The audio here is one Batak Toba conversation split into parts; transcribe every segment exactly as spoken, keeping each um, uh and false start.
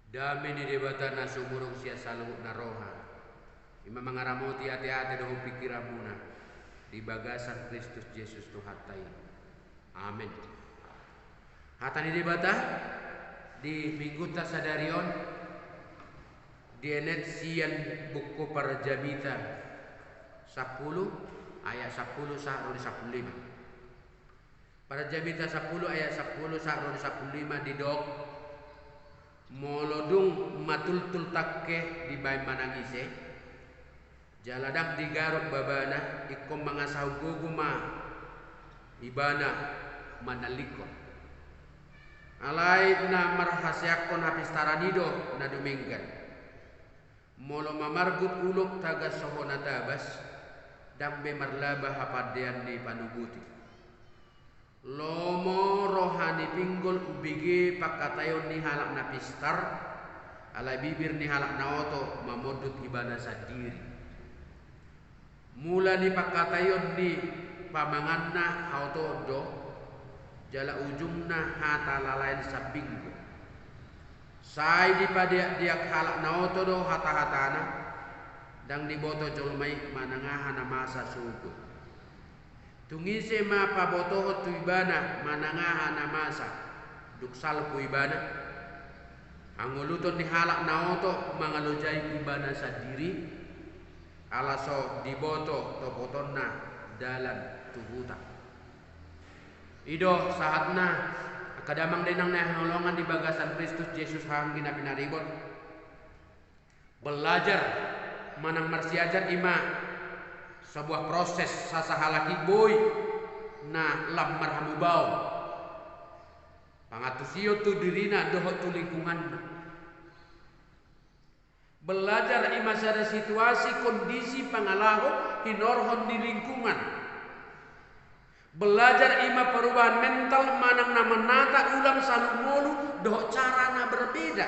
Dame ni Debata na sumurung sian saluhut na roha, i ma mangaramoti ateate dohot pingkiranmuna di bagasan Kristus Jesus Tuhanta i. Amen. Hata ni Debata di Minggunta sadari on dienet sian buku Parjamita sampulu ayat sampulu sahat ro di sampulu lima. Parjamita sampulu ayat sampulu sahat ro di sampulu lima didok: Molo dung matultul tangke dibaen manang ise, jala ndang digaruk babana, ingkon mangasahon gogo ma ibana manalingkon. Alai na marhaseangkon hapistaran i do na dumenggan. Molo mamargut ulok tagan sohot na tabas, ndang be marlaba hapandean ni panubut i. Lomo roha ni pinggol umbege pangkataion ni halak na pistar, alai bibir ni halak na oto mamondut ibana sandiri. Mula ni pangkataion ni pamanganna haotoon do, jala ujungna hata lalaen sambinggo. Sai dipadeakdeak halak na oto do hatahatana, ndang diboto jolma i manang aha na masa sogot. Tung ise ma pabotohon tu ibana manang aha na masa, dung salpu ibana? Hangoluton ni halak na oto mangalojai ibana sandiri, ala so diboto topotonna dalan tu huta. I do sahatna, angka damang dainang na hinaholongan di bagasan Kristus Jesus, haha anggi na pinaribot. Belajar manang marsiajar i ma sebuah proses, sasahalak i boi na lam marhamubaon, pangantusion tu dirina dohot tu lingkunganna. Belajar i ma sada situasi, kondisi, pangalaho hinorhon ni lingkungan. Belajar i ma perubahan mental manang na manata ulang saluhut ngolu dohot cara na berbeda.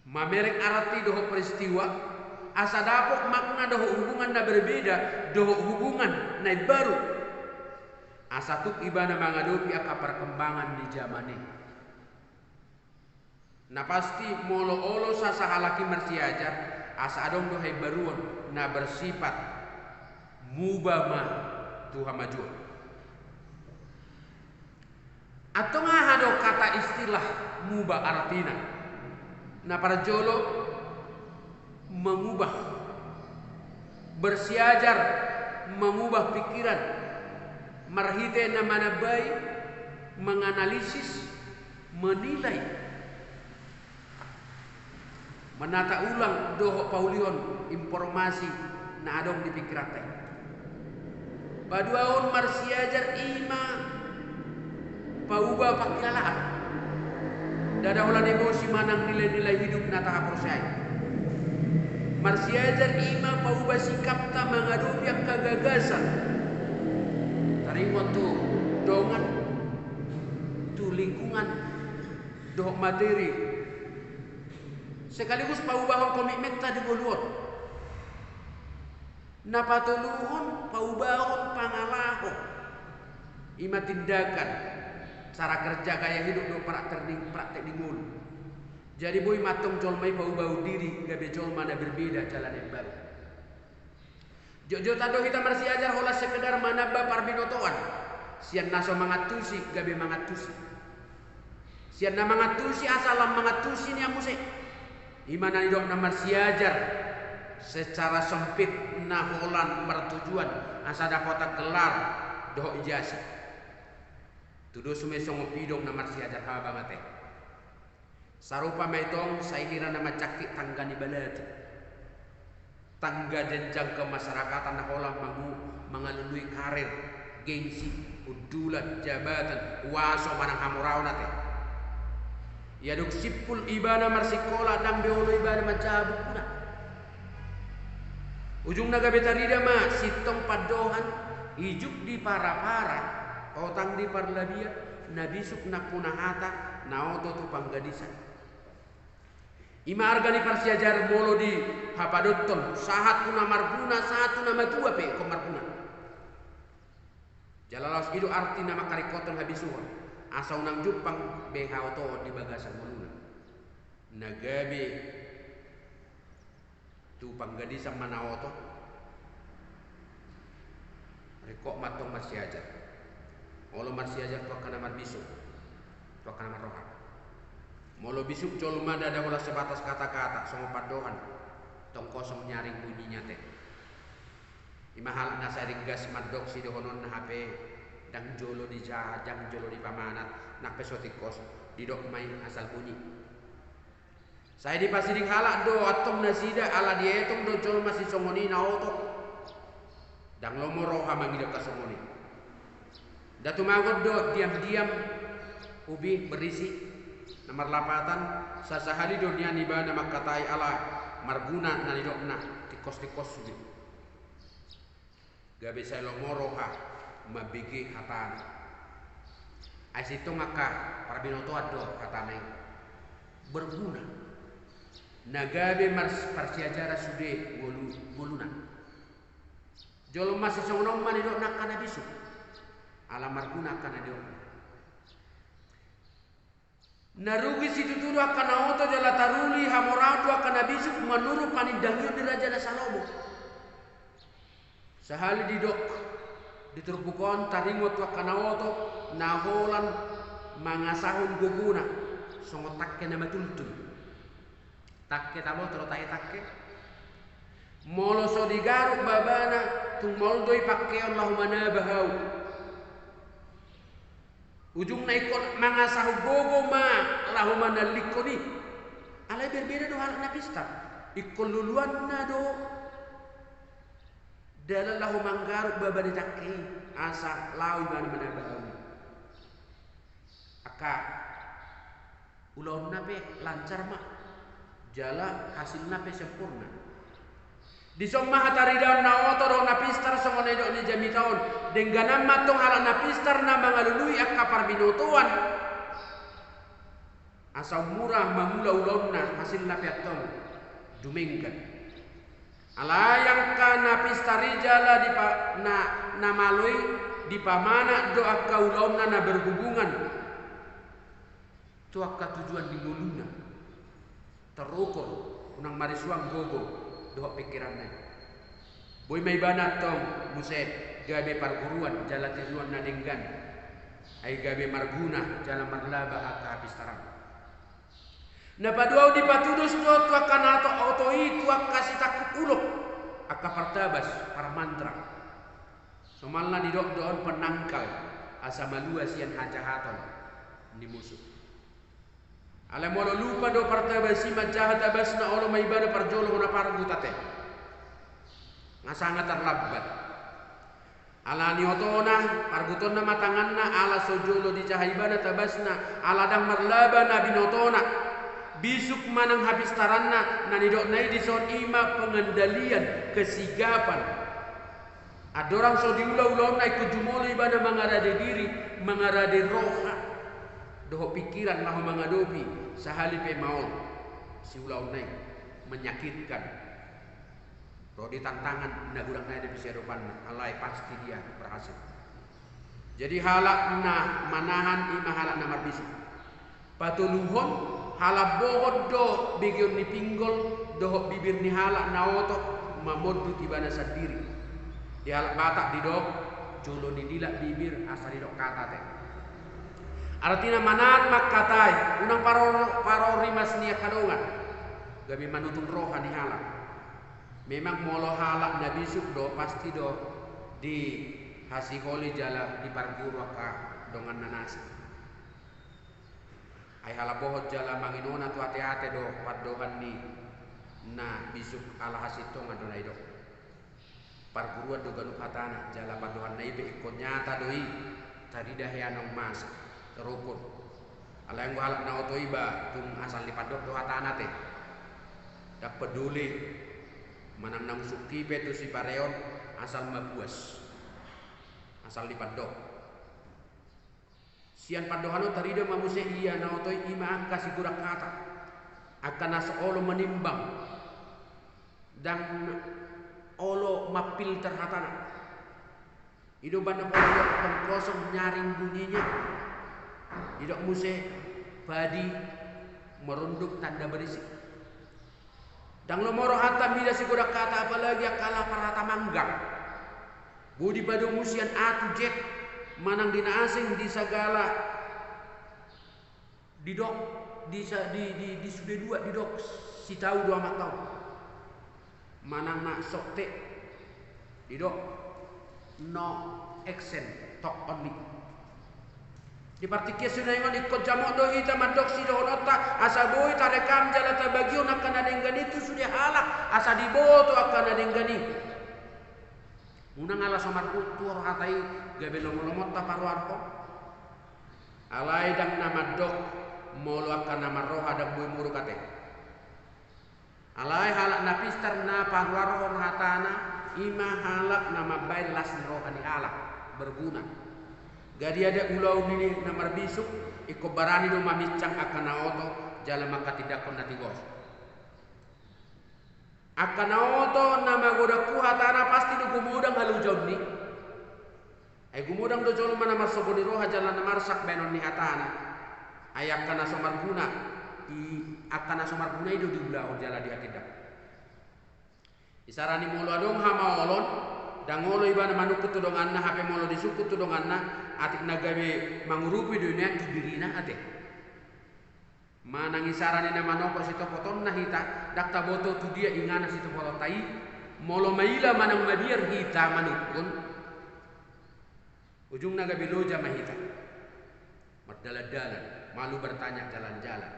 Mamereng arti dohot peristiwa, asa dapot makna dohot hubungan na berbeda dohot hubungan na imbaru, asa tuk ibana mangadopi angka perkembangan ni jaman i. Na pasti, molo olo sasahalak i marsiajar, asa adong do haimbaruon na bersifat muba ma tu hamajuon. Antong aha do kata istilah muba artina? Na parjolo, mangubah, bersiajar, mangubah pikiran, marhite na manambai, manganalisis, menilai, manata ulang dohot paulihon informasi na adong di pingkiranta i. Paduahon, marsiajar i ma pauba pangkilalaan. Ndada holan emosi manang nilai-nilai hidup na tahaporseai. Marsiajar i ma pauba sikapta mangadopi angka gagasan. Taringot tu dongan, tu lingkungan, dohot materi. Sekaligus paubahon komitmenta di ngolu on. Na patoluhon, paubahon pangalaho. I ma tindakan, cara kerja, gaya hidup dohot praktek ni, praktek ni ngolu. Jadi boi ma antong jolma i paubahon diri gabe jolma na berbeda jala na imbaru. Jotjot do hita marsiajar holan sekedar manamba parbinotoan, sian na so mangantusi gabe mangantusi, sian na mangantusi asa lam mangantusi nian muse. I ma na nidok na marsiajar secara sempit na holan martujuan asa dapotan gelar dohot ijasah. Tudos ma i songon pidong na marsiajar, habang ate. Sarupa ma i tong sai hira na manjangkit tangga ni balatu. Tangga jenjang kemasyarakatan na holan mangu-, mangalului karir, gengsi, hundulan, jabatan, huaso manang hamoraon ate. Ia dung simpul ibana marsikola, ndang be olo ibana manjaha bukuna. Ujungna gabe tarida ma sintong pandohan, ijuk di para-para, otang di parlabian, na bisuk nampuna hata, na oto tu panggadisan. I ma arga ni parsiajar molo dihapadothon, sahat tu na marguna, sahat tu na matua pe ingkon marguna. Jala laos i do arti na mangkaringkothon habisuhon, asa unang jumpang be haotoon di bagasan ngoluna. Na gabe tu panggadisan ma na oto. Ringkot ma antong marsiajar. Olo marsiajar tu angka na marbisuk, tu angka na marroha. Molo bisuk jolma ndada holan sebatas kata-kata, songon pandohan, tong kosong nyaring bunyinya te. Ima halak na sai ringgas mandok sidohononna hape, ndang jolo dijaha, ndang jolo dipamanat, nang pe so tingkos, didok ma i asal bunyi. Sai dipasiding halak do antong nasida, ala dietong do jolma sisongon i na oto. Ndang lomo roha mangida angka songon i. Nda tumagon do diam-diam ubi berisi na marlapatan, sasahali do nian ibana mangkatai ala marguna na nidokna, tingkos-tingkos sude. Gabe sai lomo roha mambege hatana. Ai sintong angka parbinotoan do hatana i berguna. Na gabe mars-, parsiajaran sude ngolu-, ngoluna. Jolma sisongon on ma nidokna angka na bisuk. Ala marguna angka na nidokna. Na rugi situtu do angka na oto jala taruli hamoraon do angka na bisuk manurut panindangion ni Raja na Salomo. Sahali didok di turpuk on taringot tu angka na oto na holan mangasahon gogona songon tangke na matultul. Tangke taboto do tahe tangke. Molo so digaruk babana, tung maol do i pangkeon laho manaba hau. Ujungna ingkon mangasahon gogo ma laho manallikkon i. Alai berbeda do halak na pistar. Ingkon luluanna do dalan laho manggaruk baba ni tangke i, asa laho ibana manaba hau i. Angka ulaonna pe lancar ma, jala hasilna pe sempurna. Dison ma hataridaon na oto dohot na pistar songon na nidok ni jamita on. Dengganan ma antong halak na pistar na mangalului angka parbinotoan. Asa ummura mangula ulaonna, hasilna pe antong dumenggan. Alai angka na pistar i jala dipa-, na, na malo i dipamanat do angka ulaonna na berhubungan tu angka tujuan ni ngoluna. Terukur, unang marisuang gogo dohot pingkiranna i. Boi ma ibana antong muse gabe parguruan jala tiruan na denggan. Ai gabe marguna jala marlaba angka hapistaran. Na paduahon dipatudos do tu angka na oto i tu angka sitangkup ulok, angka partabas, parmantra. Somalna didok do on penangkal, asa malua sian hajahaton ni musu. Alai molo lupa do partabas i manjaha tabasna, olo ma ibana parjolo hona pargut ate. Nga sanga tarlambat. Ala ni otona, pargutonna ma tanganna, ala so jolo dijaha ibana tabasna, ala ndang marlaba na binotona. Bisuk manang hapistaranna, na nidokna i dison i ma pengendalian, kesigapan. Andorang so diula ulaonna ingkon jumolo ibana mangarade diri, mangarade roha dohot pingkiran laho mangadopi sahali pe maol siulaonna i menyakitkan. Ro di tantangan na godang na di siadopanna, alai pasti dia berhasil. Jadi halak na manahan i ma halak na marbisuk. Patoluhon, halak bohot do begeon ni pinggol dohot bibir ni halak na oto mamondut ibana sandiri. Di halak Batak didok, jolo ni dilak bibir asa didok hata te. Artina manahan mangkatai, unang paro-, parorimas ni angka dongan. Gabe manutung roha ni halak. Memang molo halak na bisuk do, pasti do dihasiholi jala diparguru angka donganna na asing. Ai halak bohot jala manginona tu ate-ate do pandohan ni na bisuk, ala hasintongan do na didok. Parguruan do ganup hatana, jala pandohanna i pe ingkon nyata do i, tarida hea naung masa, terukur. Alai anggo halak na oto iba tung asal dipandok do hatana te. Ndang peduli manang naung sungki pe tu sipareon, asal ma puas. Asal dipandok. Sian pandohan on tarida ma muse ia na oto i, ima angka sigurang hata, angka na so olo manimbang, ndang olo mamfilter hatana. I do umbahen na pola didok tong kosong nyaring bunyinya. Didok muse padi Merunduk tanda berisi. Ndang lomo rohanta mida sigodang hata, apalagi angka lapar hata manggang. Boi dipadomu sian A tu Z, manang di na asing di sagala didok, di, di, di, di sude dua didok, sitau do amanta on. Manang na sotte didok, no action, talk only. Di partingkian sinuaengon ingkon jamot do hita mandok sidohononta, asa boi tarekam jala tabagihon angka na denggan i tu sude halak, asa diboto angka na denggan i. Unang ala so martutur hata i gabe lomo-lomonta paruarhon. Alai ndang na mandok molo angka na marroha ndang boi muruk ate. Alai halak na pistar na paruarhon hatana, i ma halak na mambaen las ni roha ni halak, berguna. Gari ada ulaon ni na marbisuk, ingkon barani do mamincang angka na oto, jala manghatindanghon na tigor. Angka na oto na magodanghu hatana pasti do gumodang halojaon ni. Ai gumodang do jolma na marsogo ni roha jala na marsak baenon ni hatana. Ai angka na so marguna, i angka na so marguna i do diulahon jala dihatindang. Isarani molo adong hamaolon, ndang olo ibana manungkun tu donganna, hape molo disungkun tu donganna, atik na gabe mangurupi do i nian tu dirina ate. Manang isarani na manopot sitopotonna hita, ndang taboto tu dia ingana sitopotonta i, molo maila manang mabiar hita manungkun. Ujungna gabe loja ma hita. Mardalan-dalan, malu bertanya jalan-jalan.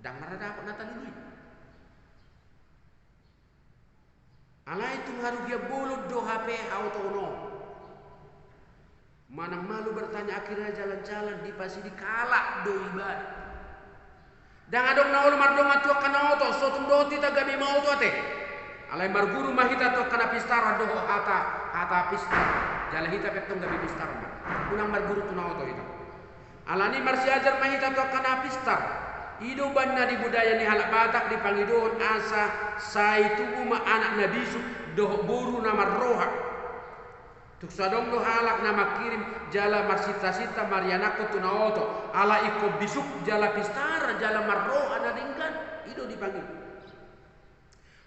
Ndang marna dapot na talului. Alai tung harugian bolon do hape haotoon on. Manang malu bertanya akhirna jalan-jalan dipasidik halak do ibana. Ndang adong na olo mardongan tu angka na oto, so tung dohot hita gabe maoto ate. Alai marguru ma hita tu angka na pistaran dohot hata, hata pistar. Jala hita pe tong gabe pistar ma. Unang marguru tu na oto hita. Alani marsiajar ma hita tu angka na pistar. I do umbahen na di budaya ni halak Batak dipangidohon asa sai tubu ma anak na bisuk dohot boru na marroha. Tung so adong do halak na mangkirim jala marsinta-sinta marianakhon tu na oto, ala ingkon bisuk jala pistar jala marroha na denggan, i do dipangirim.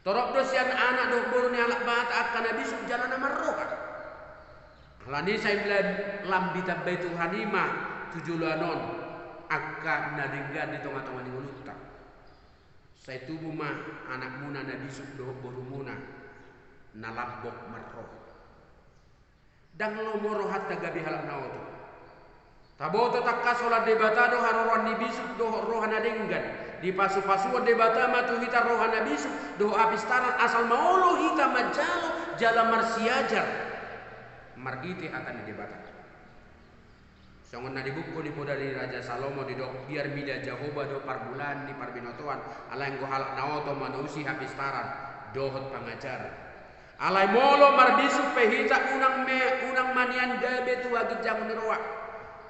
Torop do sian anak dohot boru ni halak Batak angka na bisuk jala na marroha. Alani sai lam, lam ditambai Tuhan i ma tu joloan on angka na denggan di tonga-tonga ni ngolunta. Sai tubu ma anakmuna na bisuk dohot borumuna na lambok marroha. Ndang lomo rohanta gabe halak na oto. Taboto tangkas holan Debata do haroroan ni bisuk dohot roha na denggan. Dipasu-pasuhon Debata ma tu hita roha na bisuk dohot hapistaran asal maolo hita manjalo jala marsiajar marhite hata ni Debata. Songon na di buku ni poda ni Raja Salomo didok, biar mida Jahowa do parmulaan ni parbinotoan, alai anggo halak na oto mangalusi hapistaran dohot pangajaran. Alai molo marbisuk pe hita unang me, unang ma nian gabe tu haginjangon ni roha.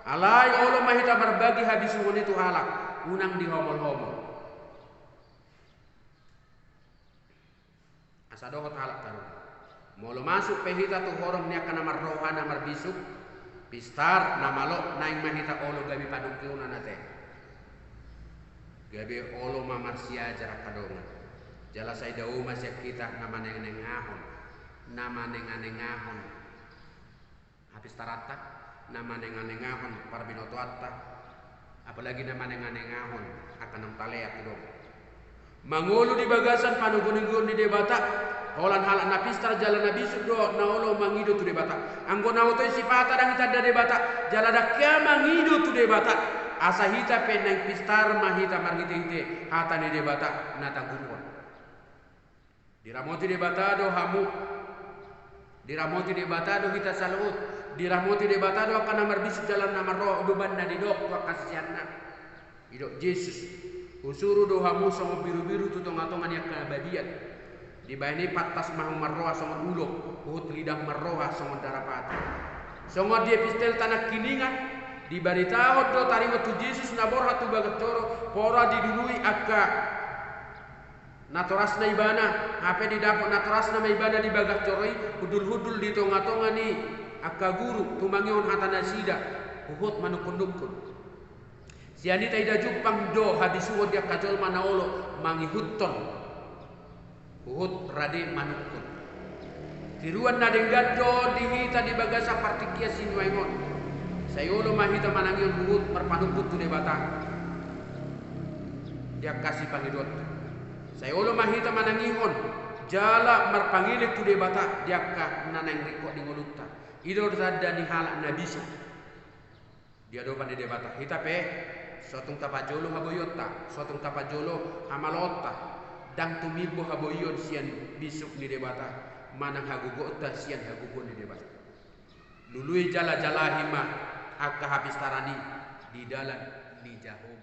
Alai olo ma hita marbagi habisuhon i tu halak, unang dihomol-homol. Asa dohot halak taruli. Molo masuk pe hita tu horong ni angka na marroha na marbisuk, pistar, na malo, naeng ma hita olo gabe panungkunan ate. Gabe olo ma marsiajar angka dongan. Jala sai dao ma sian hita na manenganengahon, na manenganengahon hapistaranta, na manenganengahon parbinotoanta, apalagi na manenganengahon angka naung talean tu dongan. Mangolu di bagasan panungkunnungkunon ni Debata, holan halak na pistar jala na bisuk do na olo mangido tu Debata. Anggo na oto i sipata ndang itanda Debata, jala ndang hea mangido tu Debata. Asa hita pe naeng pistar ma hita marhitehite hata ni Debata na taguruhon. Diramoti Debata do hamu. Diramoti Debata do hita saluhut. Diramoti Debata do angka na marbisuk jala na marroha, umbahen na didok tu angka siseanna. Didok Jesus, husuru do hamu songon birubiru tu tongatonga ni angka babiat. Dibahen i pantas ma hamu marroha songon ulok, huhut lidang marroha songon darapati. Songon di epistelta nangkiningan, dibaritahon do taringot tu Jesus na borhat tu bagas joro, pola didului angka natorasna ibana, hape didapot natorasna ma ibana di bagas joro i, hundulhundul di tongatonga ni angka guru, tumangihon hata nasida, huhut manungkunnungkun. Sian i taida jumpang do habisuhon di angka jolma na olo mangihuthon huhut rade manungkun. Tiruan na denggan do di hita di bagasan partingkian sinuaeng on. Sai olo ma hita manangihon huhut marpanungkun tu Debata di angka sipangidoanta. Sai olo ma hita manangihon jala marpangelek tu Debata di angka na naeng ringkot di ngolunta. I do tanda ni halak na bisa di adopan ni Debata. Hita pe so tung tapajolo haboionta, so tung tapajolo hamaloonta, ndang tumimbo haboion sian bisuk ni Debata manang hagogoonta sian hagogoon ni Debata. Lului jala jalahi ma angka hapistaran i di dalan ni Jahowa.